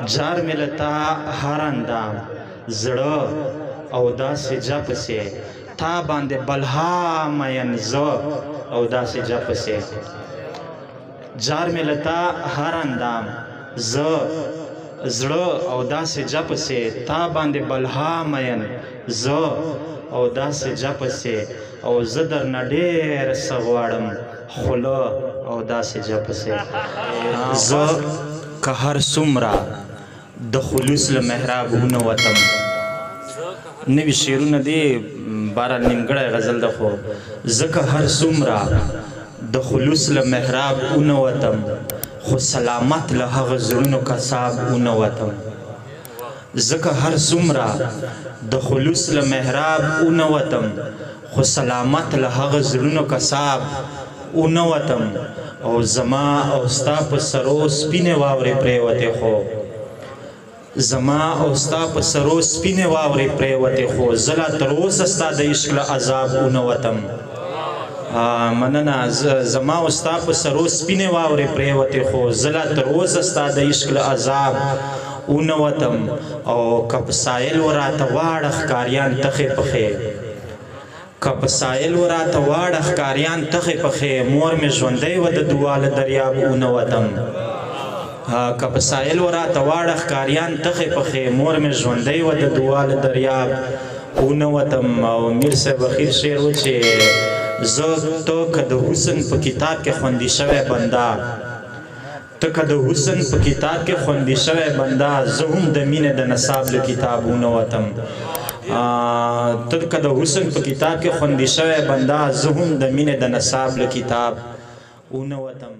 جار مې له تا هر اندام، زړه او داسې جپسې، تا باندې بلها مین زه او داسې جپسې. جار مې له تا هر اندام، زه، زړه او داسې جپسې، تا باندې بلها مین زه او داسې جپسې، او زه درنه ډېر څه غواړم خوله او داسې جپسې. زه که هر څومره د خلوص له محراب ونه وتم، نوي شعرونه دي، بهرحال نیمګړی غزل ده، خو زه که هر څومره د خلوص له محراب ونه وتم، خو سلامت له هغه زړونو کساب ونه وتم. زه که هر څومره د خلوص له محراب ونه وتم، خو سلامت له هغه زړونو کساب ونه وتم. او زما او ستا په سرو سپینې واورې پرېوتې، خو زما او ستا په سرو سپینې واورې پرېوتې، خو زه لا تر اوسه ستا د عشق له عذاب ونه وتم. مننه. زما او ستا په سرو سپینې واورې پرېوتې، خو زه لا تر اوسه ستا د عشق له عذاب ونه وتم. او که په سایل و راته واړه ښکاریان تخې پخې، که په سایل و راته واړه ښکاریان تخې پخې، مور مې ژوندی وه د دعا له دریاب ونه وتم. که په سایل و راته واړه ښکاریان تخې پخې، مور مې ژوندی وه د دعا له دریاب ونه وتم. او میر صاحب اخیر شعر و چې زه ته که د حسن په کتاب کې خوندي شوی بنده، ته که د حسن په کتاب کې خوندي شوی بنده، زه هم د مینې د نصاب له کتاب ونه وتم. ته که د حسن په کتاب کې خوندي شوی بنده، زه هم د مینې د نصاب له کتاب ونه وتم.